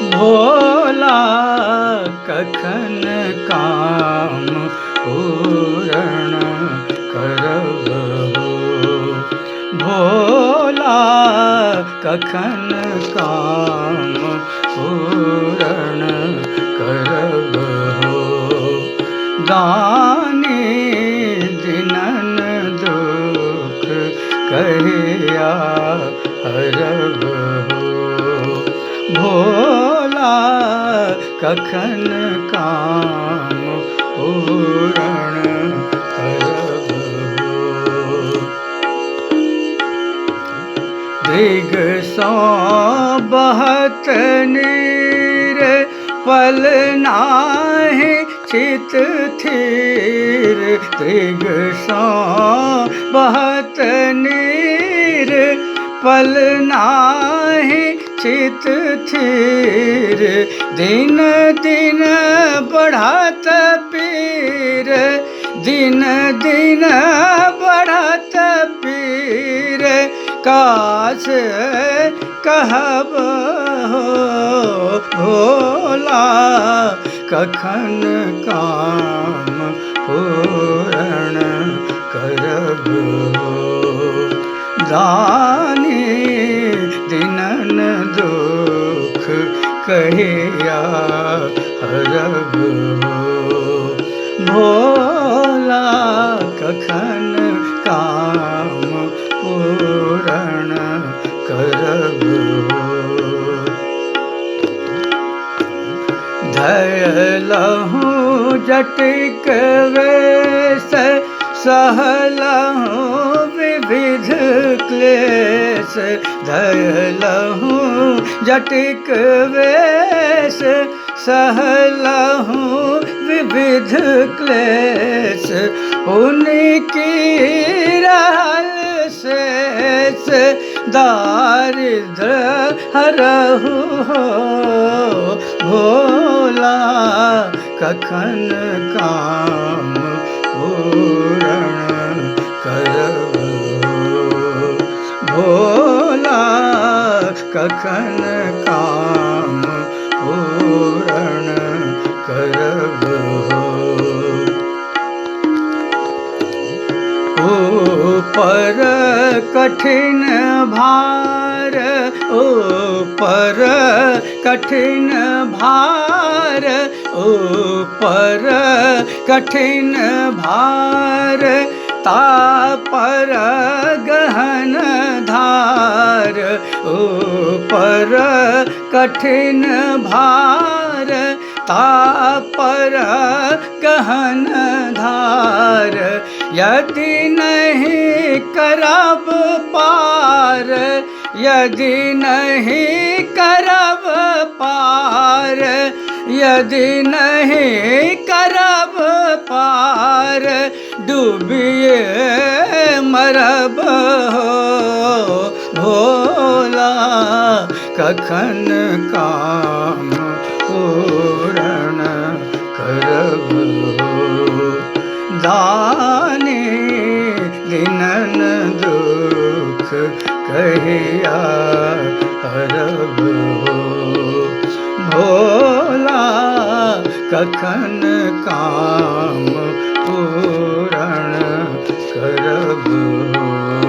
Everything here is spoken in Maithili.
भोला कखन काम पूरण करब हो। भोला कखन काम पूरण करब हो। दानी दिनन दुख कहिया हरब हो। भोला कखन काम पूरण करब हो। दृग सौं बहत नीर पल नाहि चित their. दृग सौं बहत नीर पल नाहि चित their. दिन दिन बढ़त पीर, दिन दिन बढ़त पीर, काश कहब हो। भोला कखन काम पूरण करब हो। दानी दिनन दुख कहिया हरब हो। भोला कखन काम पूरण करब हो। धयलहुँ जटिक वेश, सहलहुँ विविध क्लेश। धयलहुँ जटिक वेश, सहलहुँ विविध क्लेश। उनकी रहल शेष, दारिद्र हरहु हो। भोला कखन काम पूरण करब हो। भोला कखन काम पूरण करब हो। ऊपर कठिन भार, ऊपर कठिन भार, ऊपर कठिन भार, तापर गहन धार। ऊपर कठिन भार, तापर गहन धार। यदि नहीं करब पार, यदि नहीं करब पार, यदि नहीं करब पार, डूबिए मरब हो। भोला कखन काम पूरण करब हो। दानी दिनन दुख कहिया हरब हो। भोला कखन काम पूरण करब हो।